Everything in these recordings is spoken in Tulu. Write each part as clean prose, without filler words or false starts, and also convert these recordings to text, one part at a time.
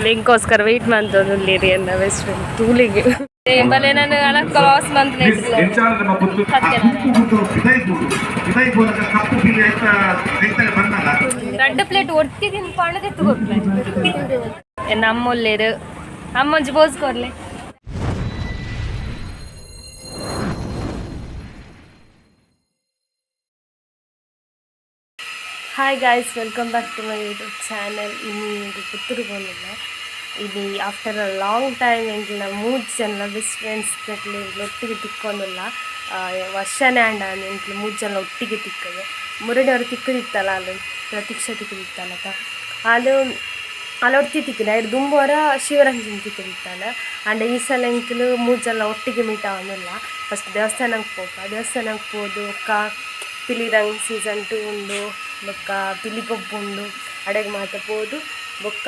ಲಿಂಕ್ಗೋಸ್ಕರ ವೆಯ್ಟ್ ಮಂತೊಂದುಲ್ಲೆರ್ ಎನ್ನ ಬೆಸ್ಟ್ ಫ್ರೆಂಡ್ ತೂಲೆಗ್. ಬಲೆ ನಾನು ಅಲ ಕ್ರಾಸ್ ಮಂತ್. ಎಂಚಾಂಡ ನಮ್ಮ ಪುತ್ತೂರು ಕಪ್ಪು ಪಿಲಿ ಐತ ಐತ ಬಂದಾಗ. ರಡ್ಡ್ ಪ್ಲೇಟ್ ಒರ್ತಿ ತಿನ್ಪಾಂಡ ದೆತ್ತ್ ಕೊರ್ಪೆ. ಎನ್ನ ಅಮ್ಮೊಲ್ಲೆರ್, ಅಮ್ಮೊಂಜಿ pose ಕೊರ್ಲೆ. Hi guys, welcome back to my YouTube channel. ಇನಿ ಪುತ್ತೂರು ಪೋಂದಿಲ್ಲ. ಇನಿ ಆಫ್ಟರ್ ಅ ಲಾಂಗ್ ಟೈಮ್ ಎಂಕ್ಲೆನ ಮೂಜಿ ಜನ ಬೆಸ್ಟ್ ಫ್ರೆಂಡ್ಸ್ ನಕ್ಲು ಎಂಕ್ಲು ಒಟ್ಟಿಗೆ ತಿಕ್ಕೊಂದುಲ್ಲ. ವರ್ಷನೇ ಆಂಡ ಎಂಕ್ಲು ಮೂಜಿ ಜನ ಒಟ್ಟಿಗೆ ತಿಕ್ಕದು. ಮುರಡಿ ಅವರು ತಿಕ್ಕದಿತ್ತಲ್ಲ, ಅಲ್ಲಿ ಪ್ರತೀಕ್ಷಾ ತಿಕ್ಕದಿತ್ತಲ್ಲತ. ಆಲ್ ಅಲ್ಲ ಒರ್ತಿ ತಿಕ್ಕಿನ ಐಡ್ ದುಂಬು ಒರ ಶಿವರಂಜನ್ ತಿಕ್ಕದಿತ್ತಲ್ಲ. ಆಂಡ ಈ ಸಲ ಎಂಕ್ಲು ಮೂಜಿ ಜನ ಒಟ್ಟಿಗೆ ಮೀಟ್ ಆವೊಂದುಲ್ಲ. ಫಸ್ಟ್ ದೇವಸ್ಥಾನಕ್ಕೆ ಪೋಪ. ದೇವಸ್ಥಾನಕ್ಕೆ ಪೋದು ಬೊಕ್ಕ ಪಿಲಿರಂಗ್ ಸೀಸನ್ 2 ಉಂಡು, ಬೊಕ್ಕ ಪಿಲಿಗೊಬ್ಬು ಉಂಡು, ಅಡೆಗ್ ಮಾತ ಪೋದು ಬೊಕ್ಕ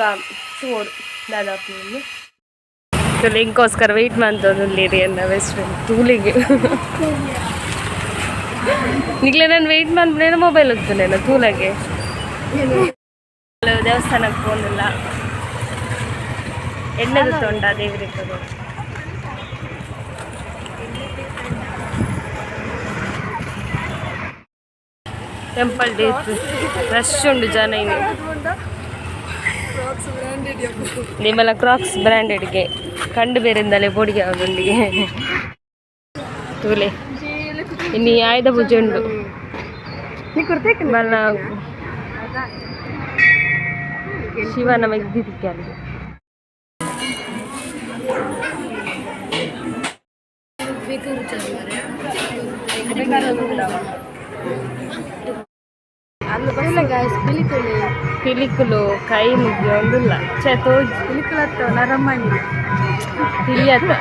ತೂವೊಡು ದಾದಾಪುಂಡು. ಲಿಂಕ್ಗೋಸ್ಕರ ವೆಯ್ಟ್ ಮಂತೊಂದುಲ್ಲೆರ್ ಎನ್ನ ಬೆಸ್ಟ್ ಫ್ರೆಂಡ್ ತೂಲೆಗ್. ನಿಕ್ಲೆ ನಾನು ವೆಯ್ಟ್ ಮನ್ಪುನೇನ, ಮೊಬೈಲ್ ಒತ್ತುನೇನ? ತೂಲಗೆ. ದೇವಸ್ಥಾನಕ್ಕೆ ಪೋಂದಿಲ್ಲ. ಎಣ್ಣೆ ತೊಂಡ ದೇವರಿಗೆ. ಟೆಂಪಲ್ ಡೇತ್ ರಶ್ ಉಂಡು ಜನ ಇನಿ. ನಿಮ್ಮೆಲ್ಲ ಕ್ರಾಕ್ಸ್ ಬ್ರ್ಯಾಂಡೆಡ್ಗೆ ಕಂಡು ಬೇರೆಂದಲೇ ಪೋಡಿಗೆ ಆಗುಂಡಿಗೆ. ತೂಲೆ, ಇನ್ನು ಆಯುಧ ಪೂಜೆ ಉಂಡು. ಬಲ್ಲ ಶಿವನ ಮೆಗ್ದಿದ್ದಕ್ಕೆ ಅಲ್ಲಿ. ಪಿಲಿಕುಲು ಕೈ ಮುಗಿಯೊಂದುಲ್ಲ. ಛೆ, ತೋಜ್ ಪಿಲಿಕುಲತ್ತ ನರಮಣಿ. ಪಿಲಿಯತ್ತ.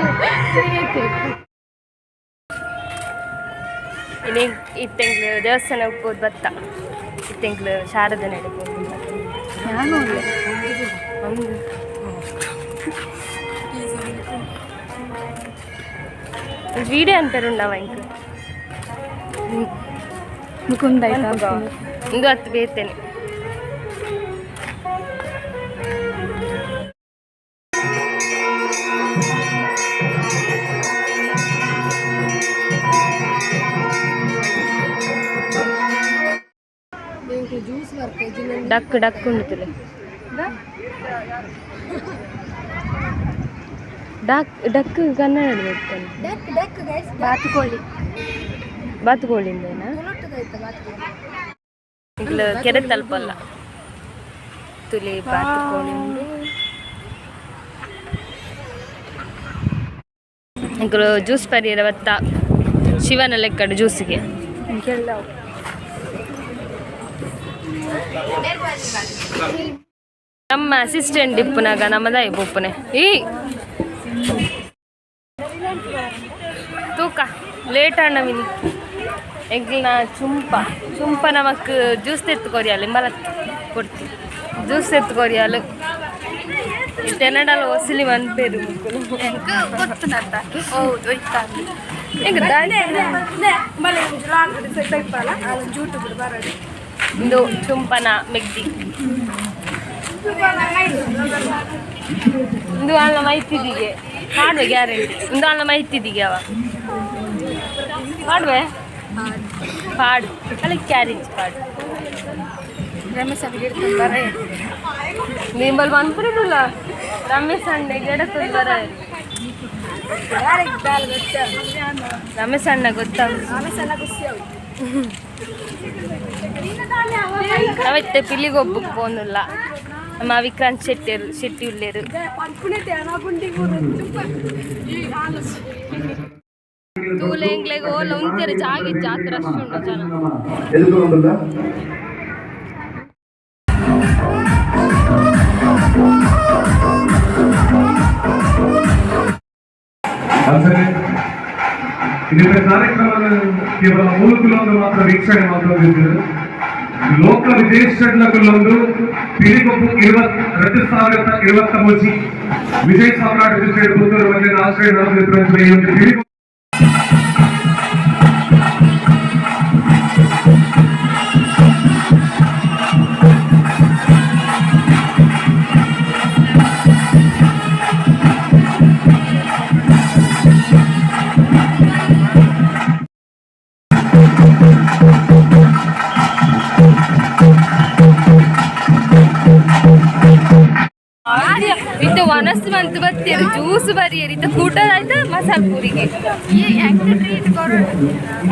ಇನಿ ಇತ್ತೆಂಕ್ಲು ದೇವಸ್ಥಾನಕ್ಕೆ ಪೋದು ಬತ್ತ. ಇತ್ತೆಂಕ್ಲು ಶಾರದೆ ನಡೆ ಪೋದು. ನಾನು ಒಂದು ವೀಡಿಯೋ ಅಂತಾರುಂಡವ ಇಂಕ್. ಮುಕುಂದ ಆಯ್ತಾ? ಇಂದು ಹತ್ತು ಬೇತೇನೆ. ಜ್ಯೂಸ್ ಬರ್ತೆ. ಡಕ್ ಡಕ್ ಉಂಡುತ್ತಲೆ. ಡಕ್ ಡಕ್ ಕನ್ನಡ ಗೊತ್ತಲ್ಲ. ಡಕ್ ಡಕ್ ಗೈಸ್, ಬಾತುಕೋಳಿ. ಬಾತುಕೋಳಿಂದೇನಾ? ಬಾತುಕೋಳಿ. ಇಂಕ್ಲು ಕೆರೆ ತಲುಪಲ್ಲ. ತುಲಿ, ಬಾತುಕೋಳಿ ಉಂಡು. ಇಂಕ್ಲು ಜ್ಯೂಸ್ ಪರಿಯರ ಬತ್ತ. ಶಿವನ ಲೆಕ್ಕಡು ಜ್ಯೂಸಿಗೆ. ನಮ್ಮ ಅಸಿಸ್ಟೆಂಟ್ ಇಪ್ಪುನಾಗ ನಮ್ಮದಾಯಿ ಪೊಪ್ಪುನೆ. ಈ ತೂಕ ಲೇಟ್ ಅಣ್ಣ ಮಿನಿ. ಎಂಕ್ಲ್ನ ಚುಂಪ ಚುಂಪ ನಮಕ್ ಜ್ಯೂಸ್ ತೆತ್ತು ಕೊರಿಯಾಲ ಇಂಬಲ ಕೊಡ್ತಿ. ಜ್ಯೂಸ್ ತೆತ್ತು ಕೊರಿಯಾಲು. ತೆನಡಲ ಒಸಿಲಿ ಮನ್ಪೇರು ಮುಕ್ಕುಲು. ಗೊತ್ತುನತ್ತ ಹೌದು. ಎಂಕ್ ದಾನೆ. ಇಂದು ಚುಂಪನ ಮೆಗ್ದಿ. ಇಂದು ಅಲ್ಲ ಮೈತಿದಿಗೆ ಮಾಡುವೆ ಗ್ಯಾರಂಟಿ. ಇಂದು ಅಲ್ಲ ಮೈತಿದಿಗೆ ಅವ ಮಾಡುವೆ. ಪಾಡು ಅಲ್ಲಿ ಕ್ಯಾರೇಜ್ ಪಾಡು. ರಮೇಶ್ ಬರ. ನಿಂಬಲ್ ಮನ್ಪುರಿಲ್ಲ ರಮೇಶ್ ಅಣ್ಣೆ ಗೆಡಕೊಂಡು ಬರ. ರಮೇಶ್ ಅಣ್ಣ ಗೊತ್ತಾಗ. ನಾವಿತ್ತೆ ಪಿಲಿಗೊಬ್ಬಕ್ಕೆ ಪೋನುಲ್ಲ. ನಮ್ಮ ವಿಕ್ರಾಂತ್ ಶೆಟ್ಟಿ ಶೆಟ್ಟಿ ಉಲ್ಲೇರು. ತೂಲೆ, ಎಂಕ್ಲೆಗ್ ಓಲ ಉಂತೆರೆ ಜಾಗಿ ಜಾತ್ರೆ ಅಷ್ಟು ಉಂಡು ಜನ. ಎದುರುಗೊಂಡುಲ್ಲ. ಅಂಚನೆ ಇದರ ಕಾರ್ಯಕ್ರಮದ ಕೇವಲ ಮೂಲಕುಲೊಂದು ಮಾತ್ರ ವೀಕ್ಷಣೆ ಮಾತ್ರ. ಲೋಕ ವಿದೇಶಗಳಲ್ಲೊಂದು ಪಿಲಿಗೊಬ್ಬು 2023 ವಿಜಯ್ ಸಾಮ್ರಾಟ್ ರಿಜಿಸ್ಟರ್ಡ್ ಪುತ್ತೂರು ಮಧ್ಯದ ಆಶ್ರಯ ನಡೆದಿರುವ ಈ ಒಂದು ಪಿಲಿಗೊಬ್ಬು ಇತ್ತ ವನಸ್ ಮಂತ್ ಬತ್ತೀರಿ ಜ್ಯೂಸ್ ಬರಿಯರಿ ಇತ್ತ ಕೂಟ ಆಯ್ತಾ ಮಸಾಲ ಪೂರಿಗೆ.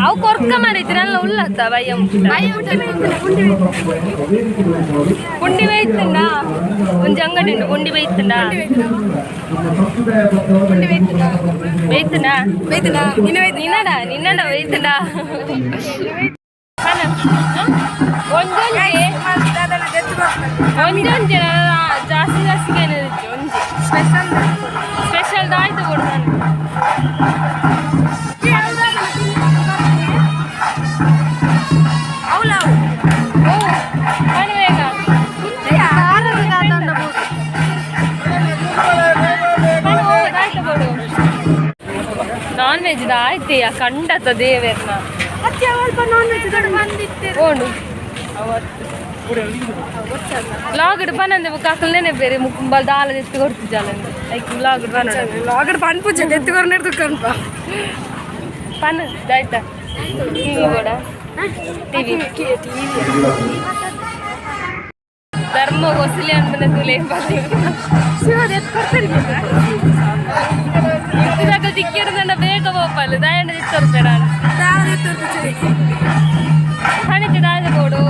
ಅವು ಕೊರ್ಕ ಮಾಡಿದ್ರೆ ಅಲ್ಲ ಉಲ್ಲತ್ತ ಬಯ್ಯ. ಪುಂಡಿ ಬೇಯ್ತುಂಡ ಒಂಜಿ ಅಂಗಡಿ ಉಂಟು. ಪುಂಡಿ ಬೇಯ್ತುಂಡ ಬೇಯ್ತುಂಡ ನಿನ್ನಡ ನಿನ್ನಡ ಬೇಯ್ತುಂಡ. ಒಂದೊಂಜಿ ಒಂಜೊಂಜಿ ಜಾಸ್ತಿ ಜಾಸ್ತಿ ಏನಿರುತ್ತೆ ಒಂಜಿ ಸ್ಪೆಷಲ್ ಸ್ಪೆಷಲ್ ಆಯ್ತು ಕೊಡು ನಾನು. ಓ ಬನ್ನಿ ಬೇಗ. ಬನ್ನಿ, ಓ, ಆಯ್ತು ಕೊಡು. ನಾನ್ ವೆಜ್ ಆಯ್ತು ಕಂಡತ ದೇವೇರ್ನ ಓಡು ಅವತ್ತು ಲಾಗಡ್ ಬನ್ನಂದೆ ಕಾಕಲ್ನೇನೆ ಬೇರೆ ಮುಕ್ಕುಂಬಲ್ ದಾಲ ಎತ್ತು ಕೊಡ್ತಿದ್ದಾಳೆ. ಲೈಕ್ ಲಾಗಡ್ ಬನ್ನ. ಲಾಗಡ್ ಪನ್ಪುಜೆ ಎತ್ತುಕೊರ್ನೆಡ್ದು ಕನ್ಪ. ಪನ್ ಆಯ್ತಾ? ಟಿವಿ ಕೂಡ ಟಿವಿ ಧರ್ಮ ಗೊಸಿಲೆ ಅನ್ಬನ ತುಲೆ. ಇತ್ತಿದಾಗ ದಿಕ್ಕಿಡ್ದಂಡ ಬೇಗ ಬೋಪಲ್ಲ ದಾಯಣ್ಣ ದಿತ್ತರ್ಪೇಡ ಹಣಿತೆ ದಾಯದ ಬೋಡು.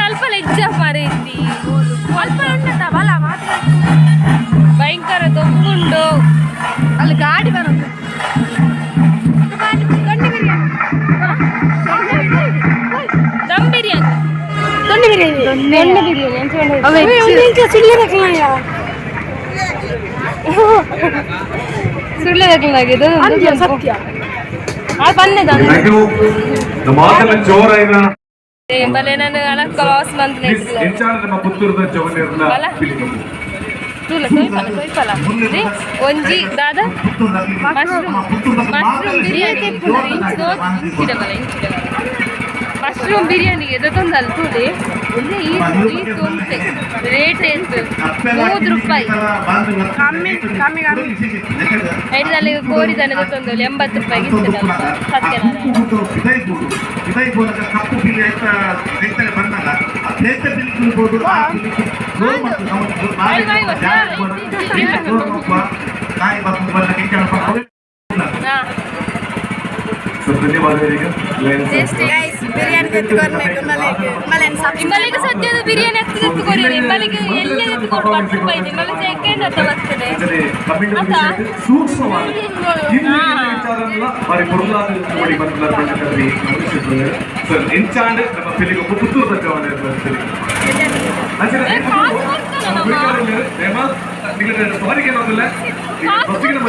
ಅಲ್ಪ ಲಜ್ಜ ಮಾರೈತಿ. ಅಲ್ಪ ಉಂಡತ ಬಲ ಮಾತ್ರ. ಭಯಂಕರ ದೊಂಬುಂಡು. ಅಲ್ಲಿ ಗಾಡಿ ಬರೋದು. ದಮ್ ಬಿರಿಯಾನಿ. ದೊಣ್ಣೆ ಬಿರಿಯಾನಿ. ದೊಣ್ಣೆ ಬಿರಿಯಾನಿ ಅಂತ ಹೇಳಿ. ಸುಳ್ಳು ಇದು. ಸತ್ಯ. ಆ ಬಂದಿದ್ದ. Thank you. ನಮ್ಮ ಮಾತನ್ನ ಜೋರಾಯಿನ. ಬಲೆ ನಾನು ಅಲಕ್ಕ ಲಾಸ್ ಮಂತ್. ಪ್ಲೀಸ್ ಎಂಚಾನ ನಮ್ಮ ಪುತ್ತೂರದ ಜವನಿಯರ್ನ ಬಲ. ತೂಲ ಕೊಯ್ಪಲ ಕೊಯ್ಪಲ ಒಂಜಿ ದಾದ ಮಶ್ರೂಮ್ ಮಶ್ರೂಮ್ ಬಿರಿಯಾನಿ ಇಂಚಿಡಬಲ ಇಂಚಿಡಬಲ ಮಶ್ರೂಮ್ ಬಿರಿಯಾನಿಗೆ ಎದತ್ತೊಂದಲ್ಲ ತೂಲಿ ಒಂದೇ ಈ ಈ ತೊಂತೆ ರೇಟ್ ಎಂತ? 100 ರೂಪಾಯಿ. ಕಮ್ಮಿ ಕಮ್ಮಿ ಕಮ್ಮಿ. ಐದಲ್ಲಿ ಕೋರಿದಾನೆ ತೊಂದೊಲಿ 80 ರೂಪಾಯಿಗೆ ಇರ್ತದೆ ಸತ್ಯನಾರಾಯಣ. ಕಪ್ಪು ಬಿಲ್ ಬಂದಾಗ ಹಾಂ. ಸೊ ಧನ್ಯವಾದಗಳು. ಬಿರಿಯಾನಿ ನಿಮ್ಮಲ್ಲಿಗೆ ಸದ್ಯದ ಬಿರಿಯಾನಿ ಆಗ್ತದೆ ಎತ್ತುಕೊರಿ. ನಿಮ್ಮಲ್ಲಿಗೆ ಎಲ್ಲಿ ಎತ್ತುಕೊಡು 10 ರೂಪಾಯಿ ನಿಮ್ಮಲ್ಲಿ ಸೆಕೆಂಡ್ ಅಂತ ಬರ್ತದೆ. ಸೂಕ್ಷ್ಮವಾದ ವಿಚಾರನೆಲ್ಲ ಬಾರಿ ಪೊರ್ಲಾದ ಮಾಡಿ ಬಂದ. ಸರ್ ಎಂಚಾಂಡ್ ನಮ್ಮ ಪಿಲಿಗೆ ಪುತ್ತೂರದ ಜವನಿಯರ್ನ ಪಿಲಿಗೆ. ಏ, ಕಾಸು ಕೊಡ್ತಾನ ನಮ್ಮ? ಸಾರಿ ಏನೋದಿಲ್ಲ. ಫಸ್ಟಿಗೆ ನಮ್ಮ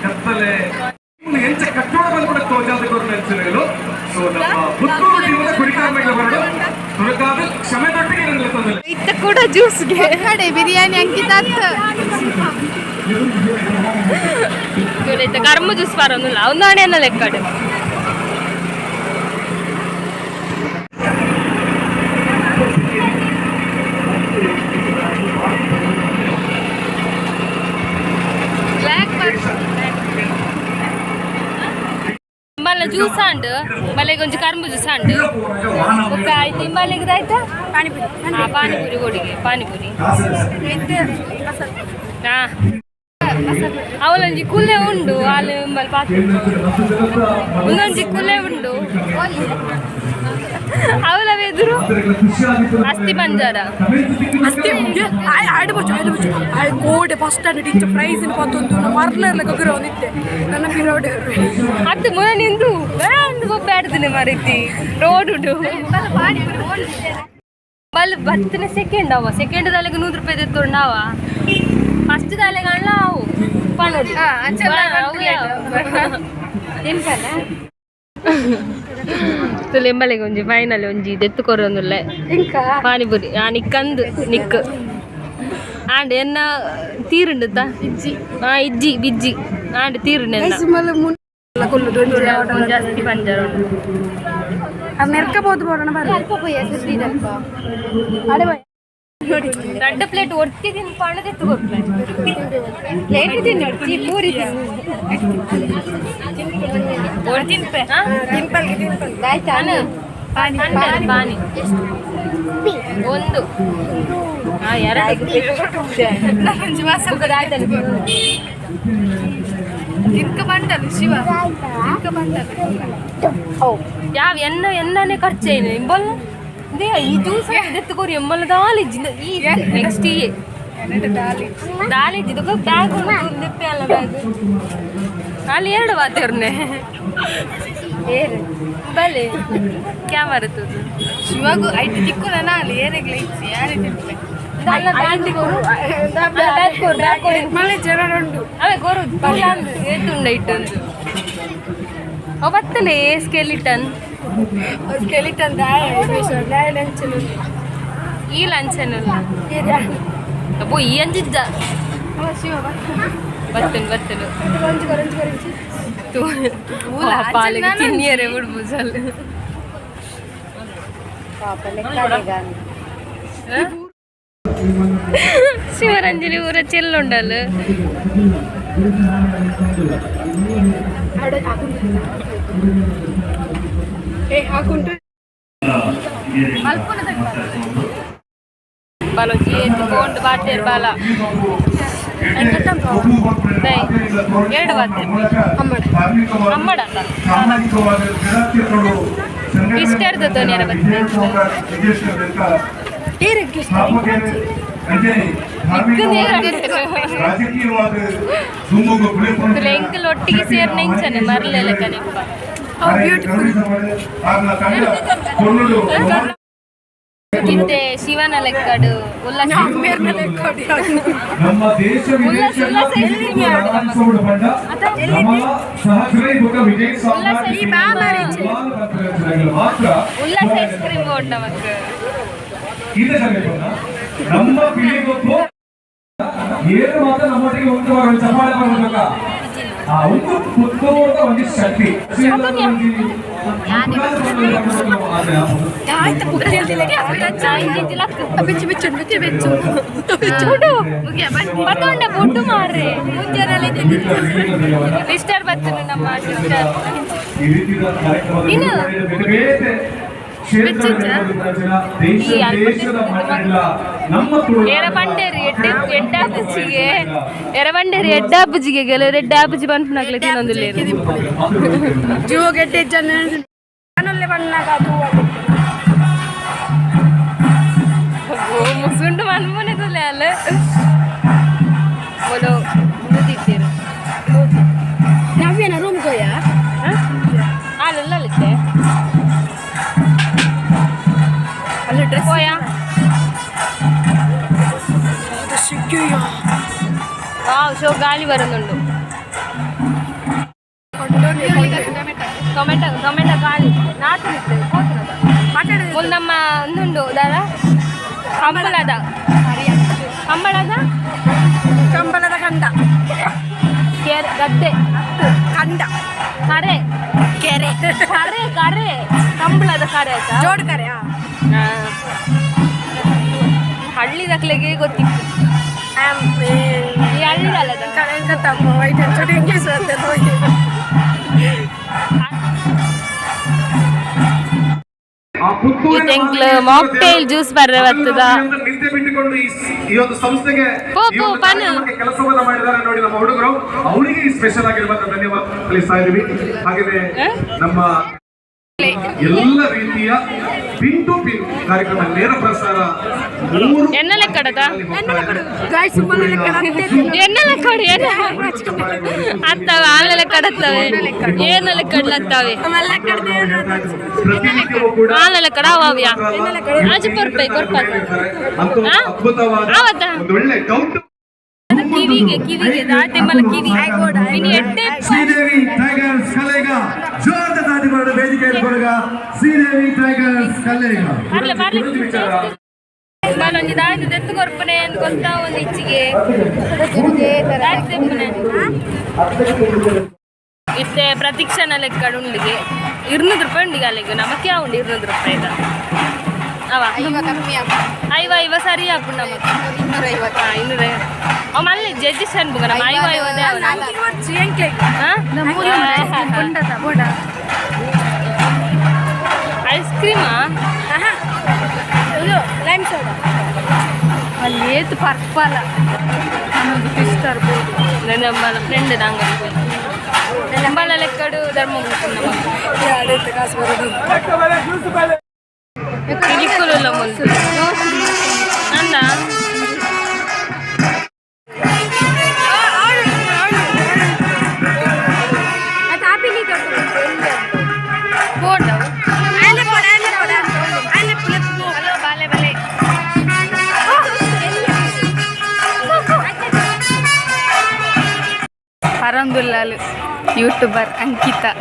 ಕತ್ತಲೆ ಎಂಚ ಕಟ್ಟೋಡ ಮೇಲೆ ಕೂಡ ತೋಜಾದ ಕೊರಲು. ಸೊ ನಮ್ಮ ಪುತ್ತೂರು ಟೀಮ್ನ ಕುರಿಕಾರ ಮೇಲೆ ಬರೋದು ತುರಕಾದ ಕ್ಷಮೆ ದೊಡ್ಡಿಗೆ ತೊಂದರೆ. ಇತ್ತ ಕೂಡ ಜ್ಯೂಸ್ಗೆ. ಕಡೆ ಬಿರಿಯಾನಿ ಅಂಕಿತ. ಇತ್ತ ಕರ್ಮ ಜ್ಯೂಸ್ ಬರೋದಿಲ್ಲ ಅವನಾಣೆ ಅನ್ನ ಲೆಕ್ಕಡು. ನಿಮ್ಮಲ್ಲ ಜ್ಯೂಸ್ ಆಂಡ್ ಮಲೆಗೆ ಒಂಜಿ ಕರ್ಮ ಜ್ಯೂಸ್ ಆಂಡ್ ಬೊಕ್ಕ ಆಯ್ತು. ನಿಮ್ಮಲ್ಲಿಗೆ ಆಯ್ತಾ? ಪಾನಿಪುರಿ. ಹಾ, ಪಾನಿಪುರಿ ಕೊಡಿಗೆ ಪಾನಿಪುರಿ. ಹಾ, ಅವಳೊಂಜಿ ಕುಲ್ಲೆ ಉಂಡು ಅಲ್ಲಿ ನಿಮ್ಮಲ್ಲಿ ಪಾತ್ರ ಒಂದೊಂಜಿ ಕುಲ್ಲೆ ಉಂಡು ಅವಳ ಎದುರು ಅಸ್ಥಿ ಪಂಜರ. ಅಷ್ಟೇ ಆಡ್ಬೋದು ಆಡ್ಬೋದು. ಆ ಕೋಡೆ ಫಸ್ಟ್ ಸ್ಟ್ಯಾಂಡರ್ಡ್ ಇಚ್ಚ ಪ್ರೈಸ್ ಪತ್ತೊಂದು ಮರ್ಲರ್ಲ ಗೊಬ್ಬರ ಒಂದಿತ್ತೆ ನನ್ನ ಪಿರೋಡೆ. ಅದು ಮುನ ನಿಂದು ಅಂದು ಗೊಬ್ಬೆ ಆಡ್ತೀನಿ ಮರೀತಿ ರೋಡ್ ಉಂಡು ಬಲ್ ಬತ್ತಿನ ಸೆಕೆಂಡ್ ಅವ ಸೆಕೆಂಡ್ ದಾಲೆಗೆ 100 ರೂಪಾಯಿ ತೆತ್ತುಂಡವ. ಫಸ್ಟ್ ದಾಲೆಗೆ ಅಣ್ಣ ಅವು ಪಣೋಲಿ. ತುಲೆಂಬಲೆಗೆ ಒಂಜಿ ಫೈನಲ್ ಒಂಜಿ ದೆತ್ತು ಕೊರೊಂದುಲ್ಲೆ ಪಾನಿಪುರಿ. ಆ ನಿಕ್ಕಂದು ನಿಕ್ ಆಂಡ್ ಎನ್ನ ತೀರುಂಡುತ್ತಾ ಇಜ್ಜಿ. ಹಾ, ಇಜ್ಜಿ ಬಿಜ್ಜಿ ಆಂಡ್ ತೀರುಂಡು ಎನ್ನ. ಜಾಸ್ತಿ ಪಂಜರ ಉಂಡು. ಮೆರ್ಕಬಹುದು ಬೋಡೋಣ. ದೊಡ್ಡ ಪ್ಲೇಟ್ ಒಟ್ಟಿ ತಿನ್ಪಾಣ ತೆತ್ತು ಕೊಡ್ಲೆ. ಪ್ಲೇಟ್ ತಿನ್ನೊಡ್ಚಿ ಪೂರಿ ತಿನ್ನು. ತಿನ್ಪೆ ಪಾನಿ ಒಂದು ಎರಡು. ತಿನ್ಕ ಬಂಡಲು ಶಿವ, ತಿನ್ಕ ಬಂಡಲು. ಯಾವ ಎನ್ನ ಎನ್ನನೇ ಖರ್ಚೇನು ಇಂಬಲ್ they. ಈ ಜ್ಯೂಸ್ ಎತ್ತುಕೋರಿ ಎಮ್ಮಲ ದಾಲಿ ಈ ನೆಕ್ಸ್ಟ್ ಈ ದಾಲಿ. ದಾಲಿ ಇದ್ದಿದ್ದಕ್ಕೆ ಬ್ಯಾಗ್ ಉಂಟು ಅಲ್ಲ, ಬ್ಯಾಗ್ ಅಲ್ಲಿ ಎರಡು ವಾತವ್ರನ್ನೇ ಏರು ಬಲೆ ಕ್ಯಾಮರಾ ತೂದು. ಶಿವಗು ಐಟ್ ತಿಕ್ಕು ನನ್ನ ಅಲ್ಲಿ ಏನಾಗ್ಲಿ ಇಚ್ಚಿ ಯಾರೇ ತಿನ್ಪೆ. ಅಲ್ಲ, ಬ್ಯಾಗ್ ಕೊರು, ಬ್ಯಾಗ್ ಕೊರು, ಬ್ಯಾಗ್ ಕೊರು. ಮಳೆ ಜನ ಉಂಟು. ಅವೇ ಕೊರು ಅಂದು ಏತುಂಡ ಇಟ್ಟೊಂದು ಅವ ಬತ್ತಲೇ ಸ್ಕೆಲಿಟನ್. ಸ್ಕೆಲಿಟನ್ ದಾಯ. ಈ ಲಂಚನಲ್ಲ ಅಪ್ಪೋ, ಈ ಅಂಜಿದ್ದ. ಶಿವ. ಬತ್ತನು ಬತ್ತನು. ಒಂಜಿ ಕೊರಂಜಿ ಕೊರಂಜಿ. ಪಾಲಿಗೆ ತಿನ್ನಿಯರೆ ಬಿಡ್ಬುಜಲ್. ಶಿವರಂಜನಿ ಊರ ಚೆಲ್ಲುಂಡಲ್. ಏ ಹಾಕುಂಟು. ಬಾಲೋಜಿ ಎತ್ತು ಬಾತೇರ್ ಬಾಲ ಎರಡು ಬಾತೆ ಅಮ್ಮಡಲ್ಲ. ಇಷ್ಟರ್ದ ಧ್ವನಿಯರ ಬರ್ತದೆ. ಎಂಕಲ್ ಒಟ್ಟಿಗೆ ಸೇರಿ ನೆಂಚನೆ ಮರಲೆಲ್ಲ ಕನಿಪ್ಪ. ತಿಂತೆ ಶಿವನ ಲೆಕ್ಕಡು ಉಲ್ಲಾಸ. ನಮ್ಮ ದೇಶ ಉಲ್ಲಾಸ, ಉಲ್ಲಾಸ ಎಲ್ಲಿ? ನಮ್ಮ ಸಹಜರೈ ಬೊಕ ವಿಜಯ್ ಉಲ್ಲಾಸ ಈ ಮಾತ್ರ. ಉಲ್ಲಾಸ ಐಸ್ ಕ್ರೀಮ್ ಬೋರ್ಡ್ ನಮಕ್. ಇದೆ ಸಮೀಪನ ನಮ್ಮ ಪಿಲಿಗೊಬ್ಬ ಏನು ಮಾತ್ರ ನಮ್ಮೊಟ್ಟಿಗೆ ಒಂದು ವಾರ ಚಪ್ಪಾಳೆ ಮಾಡಬೇಕ. ಆ ಒಂದು ಪುತ್ತೂರದ ಒಂದು ಶಕ್ತಿ. ಆಯ್ತು. ಬಿಚ್ಚು ಬಿಚ್ಚು ಬಿಚ್ಚು ಬಿಚ್ಚು. ಬತ್ತೊಂಡ ಬೊಡ್ಡು ಮಾರ್ರೆ. ಸಿಸ್ಟರ್ ಬತ್ತನು, ನಮ್ಮ ಸಿಸ್ಟರ್. ಈ ರೀತಿಯ ಕಾರ್ಯಕ್ರಮದಲ್ಲಿ ಇನ್ನು? ಬೇರೆ ಬೇರೆ ಕ್ಷೇತ್ರಗಳಲ್ಲಿ ದೇಶ ದೇಶದ ಮಟ್ಟದಿಂದ ನಮ್ಮ ತುಳುನಾಡಿನ ಎರಬಂಡೇರಿ ಎಡ್ಡೆ ಎಡ್ಡಾಪುಜಿಗೆ, ಎರಬಂಡೇರಿ ಎಡ್ಡಾಪುಜಿಗೆ ಕೆಲವರು ಎಡ್ಡಾಪುಜಿ ಪನ್ಪುನಕ್ಲೆ ತಿನ್ನೊಂದುಲ್ಲೆರ್. ಜೀವ ಗೆಡ್ಡೆ ಜನ ನಾನೊಲ್ಲೆ ಬಣ್ಣಾಗ ಅದು. ಮುಸುಂಡು ಮನ್ಮನೆ ತುಲೆ ಅಲ್ಲ ಬೋಲೋ ಮುದಿತ್ತೀರು. ನವ್ಯನ ರೂಮ್ ಗೋಯಾ? ಅಲ್ಲ ಅಲ್ಲಿತ್ತೆ. ಅಲ್ಲ, ಡ್ರೆಸ್. ಪೋಯಾ. ಅದು ಸಿಗ್ಗಿಯೋ. ವಾವ್, ಶೋ ಗಾಳಿ ಬರೋದುಂಡು. ಟೊಮೆಟೊ ಟೊಮೆಟೊ ಗಾಳಿ ನಾಟು ನಿತ್ತೆ ಕೋತುನದ. ಒಂದು ನಮ್ಮ ಒಂದುಂಡು ದಾದ ಕಂಬಳದ ಕಂಬಳದ. ಕಂಬಳದ ಕಂಡ. ಕೆರೆ, ಗದ್ದೆ. ಕಂಡ. ಕರೆ. ಕೆರೆ. ಕರೆ ಕರೆ, ಕಂಬಳದ ಕರೆ ಆಯ್ತಾ? ಜೋಡ್ ಕರೆ. ಹಾ. ಹಳ್ಳಿದಕ್ಲೆಗೆ ಗೊತ್ತಿತ್ತು ಈ ಹಳ್ಳಿದಲ್ಲದ. ತಮ್ಮ ವೈಟ್ ಚೋಟಿ ಇಂಗ್ಲೀಷ್ ಅಂತ ಹೋಗಿ. ಆ ಪುತ್ತೂರಿನ ಎಂಕ್ಲ ಮಾಕ್ಟೇಲ್ ಜ್ಯೂಸ್ ಬರ್ರೆ ಬರ್ತದ. ನಿಂತೆ ಬಿಟ್ಟುಕೊಂಡು ಈ ಈ ಒಂದು ಸಂಸ್ಥೆಗೆ ಪೋ, ಈ ಪೋ, ಒಂದು ಪನು. ಕಾರ್ಯಕ್ರಮಕ್ಕೆ ಕೆಲಸವನ್ನ ಮಾಡಿದ್ದಾರೆ ನೋಡಿ ನಮ್ಮ ಹುಡುಗರು. ಅವರಿಗೆ ಈ ಸ್ಪೆಷಲ್ ಆಗಿರುವಂತಹ ಧನ್ಯವಾದ ತಿಳಿಸ್ತಾ ಇದೀವಿ. ಹಾಗೆಯೇ ನಮ್ಮ ಎಲ್ಲ ರೀತಿಯ ಪಿನ್ ಟು ಪಿನ್ ಕಾರ್ಯಕ್ರಮ ನೇರ ಪ್ರಸಾರ ಮೂರು ಎನ್ನ ಲೆಕ್ಕಡದ? ಗಾಯ್ಸ್. ಎನ್ನ ಲೆಕ್ಕಡು ಎನ್ನ ಅತ್ತವೆ ಆಲೆ ಲೆಕ್ಕಡತ್ತವೆ ಏನ ಲೆಕ್ಕಡ್ಲತ್ತವೆ. ಪ್ರತಿನಿತ್ಯವೂ ಕೂಡ ಆಲೆ ಲೆಕ್ಕಡ ಅವ್ಯ ಆಜು ಕೊರ್ಪೆ ಕೊರ್ಪ. ಅಂತ ಆ? ಅದ್ಭುತವಾದ ಆವತ್ತಾ? ಒಂದು ಒಳ್ಳೆ ಡೌಟ್. ಕಿವಿಗೆ ಕಿವಿಗೆ ದಾಟೆ ಮಲ ಕಿವಿ ಮಿನಿ ಎಡ್ಡೆ. ಶ್ರೀದೇವಿ ಟೈಗರ್ಸ್ ಕಲೆಗ ಜೋರದ ತಾಟಿಗಳು ವೇದಿಕೆಯಲ್ಲಿ ಕೊಡಗ. ಶ್ರೀದೇವಿ ಟೈಗರ್ಸ್ ಕಲೆಗ. ಬರ್ಲೆ ಬರ್ಲೆ. ಬಾಲೊಂಜಿ ದಾಟಿ ದೆತ್ತು ಕೊರ್ಪನೆ ಅಂತ ಗೊತ್ತಾ ಒಂದು ಇಚ್ಚಿಗೆ ದಾಟಿ ದೆಪ್ಪನೆ. ಇತ್ತೆ ಪ್ರತೀಕ್ಷಣ ಲೆಕ್ಕಡು ಉಂಡಿಗೆ 200 ರೂಪಾಯಿ ಉಂಡಿಗೆ ಅಲ್ಲಿಗೆ ನಮಕ್ಕೆ ಉಂಡು 200 ರೂಪಾಯಿ. ಅವ 50 ಕಮ್ಮಿ. ಐವ ಐವ ಸರಿ ಆಪುಂಡು ನಮಕ್. 250. 250. ಅವ ಮಲ್ಲೆ ಜಡ್ಜಿ ಸಣ್ಣ ನಮ್ಮ ಐವ ಐವದೇ. ಐಸ್ ಕ್ರೀಮಾ? Lime soda. ಅಲ್ಲಿ ಏತ್ ಪರ್ಪಲ ನಮಗೆ ಫಿಶ್ ತರ್ಬೋದು. ನಮ್ಮ ಫ್ರೆಂಡ್ ನಂಗೆ ನಂಬಳ ಲೆಕ್ಕಡು ಧರ್ಮ. ಕಾಸು ಬರೋದು. ಪಿಲಿಕುಲು ಮುಂದೆ ಅಂದ. ಬೋರ್ಡ್. ಹಲೋ, ಬಾಲೆ ಬಾಲೆ. ಪರಂದುಲ್ಲಾಲು ಯೂಟ್ಯೂಬರ್ ಅಂಕಿತಾ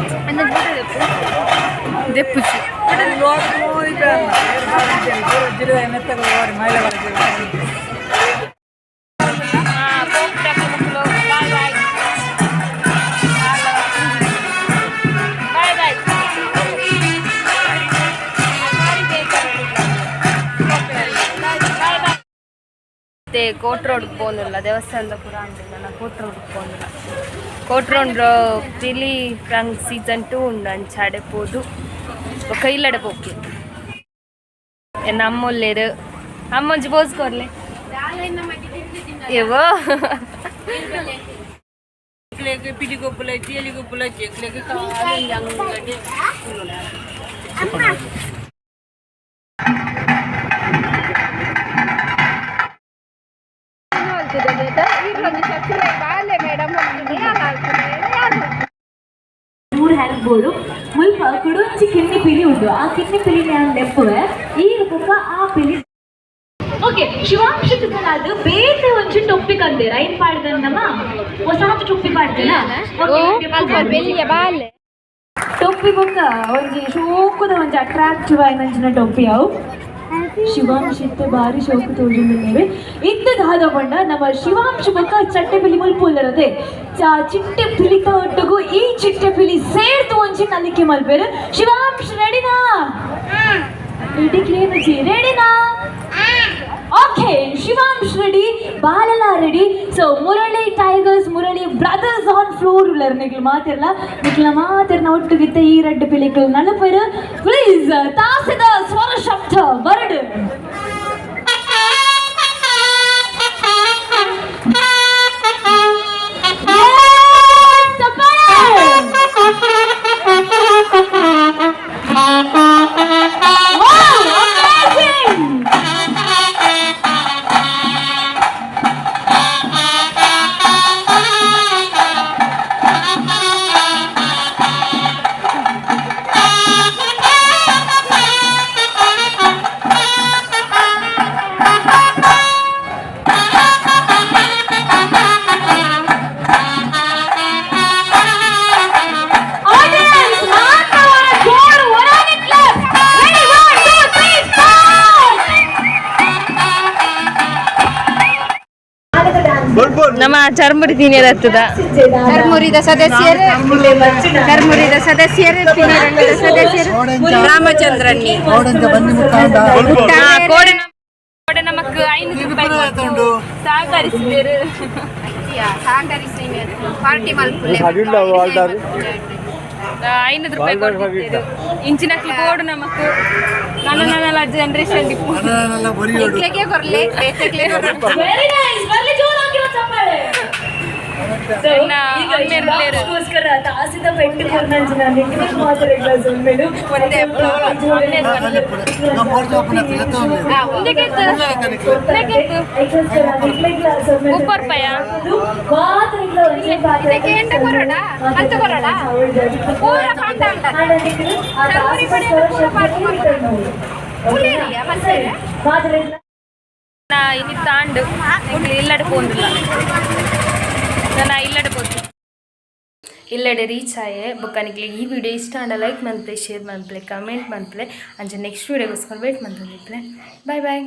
ದೆಪ್ಪುಚಿ. Bye bye bye bye. ಮತ್ತೆ ಕೋಟ್ ರೋಡ್ ಪೋಂದುಲ್ಲ, ದೇವಸ್ಥಾನದ ಪೂರ ಅಂದಿಲ್ಲ. ನಾ ಕೋಟ್ ರೋಡ್ ಪೋಂದುಲ್ಲ. ಕೋಟ್ ರೋಡ್ ಪಿಲಿ ರಂಗ್ ಸೀಸನ್ 2 ಉಂಡು, ಅಂಚಾಡೆ ಪೋದು ಬೊಕ್ಕ ಇಲ್ಲಡೆ ಪೋಪಿ. ಎನ್ನ ಅಮ್ಮೊಲ್ಲೇರು, ಅಮ್ಮೊಂಜಿ ಪೋಸ್ ಕೊರ್ಲೆ. ಏವೋ. ಪಿಲಿ ಗೊಬ್ಬುಲ, ತೇಲಿ ಗೊಬ್ಬುಲ, ಜಗ್ಲೆಗ್. ನೂರು ಹೆಲ್ಪ್. ಮುಲ್ಪ ಕುಡೊಂಜಿ ಕಿನ್ನಿ ಪಿಲಿ ಉಂಡು. ಆ ಕಿನ್ನಿ ಪಿಲಿನ ಯಾನ್ ಲೆಪ್ಪುವೆ, ಈ ಬೊಕ್ಕ ಆ ಪಿಲಿ. ಓಕೆ, ಶಿವಾಂಶ ತುಕಲಾದ್ ಬೇತೆ ಒಂಜಿ ಟೊಪ್ಪಿ ಕಂದೇರ್ ಐನ್ ಪಾಡ್ದನ್ನಮ ಹೊಸಾತ್ ಟೊಪ್ಪಿ ಪಾಡ್ದನ. ಬಾಲೆ. ಟೊಪ್ಪಿ ಬೊಕ್ಕ ಒಂಜಿ ಶೋಕುದ ಒಂಜಿ ಅಟ್ರಾಕ್ಟಿವ್ ಆಯಿನಂಚಿನ ಟೊಪ್ಪಿ ಅವು. ಶಿವಾಂಶ ಇತ್ತೆ ಬಾರಿ ಶೋಕು ತೋಜೊಂದುಲ್ಲೆರ್. ಇತ್ತೆ ದಾದ ಪಂಡ, ನಮ್ಮ ಶಿವಾಂಶ ಬೊಕ್ಕ ಚಟ್ಟೆ ಪಿಲಿ ಮುಲ್ಪ ಉಲ್ಲೆರತೆ. ಚಿಟ್ಟೆ ಪಿಲಿತ ಒಟ್ಟುಗು ಈ ಚಿಟ್ಟೆ ಪಿಲಿ ಸೇರ್ದು ಒಂಜಿ ನಲಿಕೆ ಮಲ್ಪೆರ್. ಶಿವಾಂಶ್, ರೆಡಿನಾ? ರೆಡಿ ಕ್ಲೇನುಜಿ, ರೆಡಿನಾ? ಓಕೆ, ಶಿವಾಂಶ್ ರೆಡಿ, ಬಾಲಲ ready. So Murali tigers, Murali brothers on floor ಉಲ್ಲರ್. ನಿಕ್ಲು ಮಾತಿರ್ಲ, ನಿಕ್ಲ ಮಾತಿರ್ನ ಒಟ್ಟುಗಿತ್ತ ಈ ರಡ್ಡು ಪಿಲಿಕಲ್ ನಲಪೆರ್. ಪ್ಲೀಸ್, ತಾಸಿದ ಸ್ವರ ಶಬ್ದ ಬರಡು. Yes, ಚಪ್ಪಾಳೆ! Wow, amazing! Audience, ಮಾತವರ ಜೋರು ಒರಾನೆ clap. Ready, one, two, three, start! ನಮ್ಮ ಚರ್ಮುರಿ ತಿನ್ನಿರತ್ತದ. ಚರ್ಮುರಿದ ಸದಸ್ಯರು, ಚರ್ಮುರಿದ ಸದಸ್ಯರು, ಪಿಲಿರಂಗದ ಸದಸ್ಯರು, ರಾಮಚಂದ್ರನ್. ಕೋಡೆ ಕೋಡೆ ನಮಕ್ 500 ರೂಪಾಯಿ ಕೊಟ್ಟು ಸಹಕರಿಸಿದರು. ಸಹಕರಿಸಿ ಪಾರ್ಟಿ ಮಲ್ಪುಲೆ. 500 ರೂಪಾಯಿ ಕೊಟ್ಟಿದ್ದರು. ಇಂಚಿನಕ್ಲು ಕೋಡು ನಮಕ್ ನನ್ನ ನನ್ನ ಜನರೇಷನ್. ಎಂಕ್ಲೆಗೆ ಕೊರ್ಲೆ, ಬೇತೆಗ್ಲೆ ಕೊರ್ಲೆ. Very nice. ಬರ್ಲಿ, ಜೋರಾಗಿರೋ ಚಪ್ಪಾಳೆ. So, ನನ್ನ ಈಗ ಅಮ್ಮೆರ್ಲೇರು. ಶಿವಾಂಶ್ಗೋಸ್ಕರ ತಾಸಿದ ಪೆಟ್ಟು ಕೊರ್ನಂಚಿನ ನಿಖಿಲ್ ಮಾತ್ರ ಗ್ಲಾಸ್ ಒಮ್ಮೆಡು. ಮುಪ್ಪತ್ತು ರೂಪಾಯಾ? ಇದಕ್ಕೆ ಎಂಟ ಕೊರಡ? ಹತ್ತು ಕೊರಡ? ಪೂರ ಪಾಂಡ ಉಂಟು. ಚರ್ಮುರಿ ಪಡೆಯಲು ಪೂರ ಪಾರ್ಟಿ ಪುಲೇರಿಯ ಮಲ್ಪೆರೆ. ನಾ ಇನಿ ತಾಂಡು ಎಂಕ್ಲು ಇಲ್ಲಡೆ ಪೋಂದಿಲ್ಲ. ನಾನು ಇಲ್ಲಡೆ ಪೋತು ಇಲ್ಲಡೆ ರೀಚ್ ಆಯೆ. ಬೊಕ್ಕ ನಿಕ್ಲೆ ಈ ವಿಡಿಯೋ ಇಷ್ಟ ಆಂಡ ಲೈಕ್ ಮನ್ಪುಲೆ, ಶೇರ್ ಮನ್ಪುಲೆ, ಕಮೆಂಟ್ ಮನ್ಪುಲೆ. ಅಂಚ ನೆಕ್ಸ್ಟ್ ವಿಡಿಯೋಗೋಸ್ಕರ ವೇಟ್ ಮಂತೊಂದಿಪ್ಪುಲೆ. Bye boy.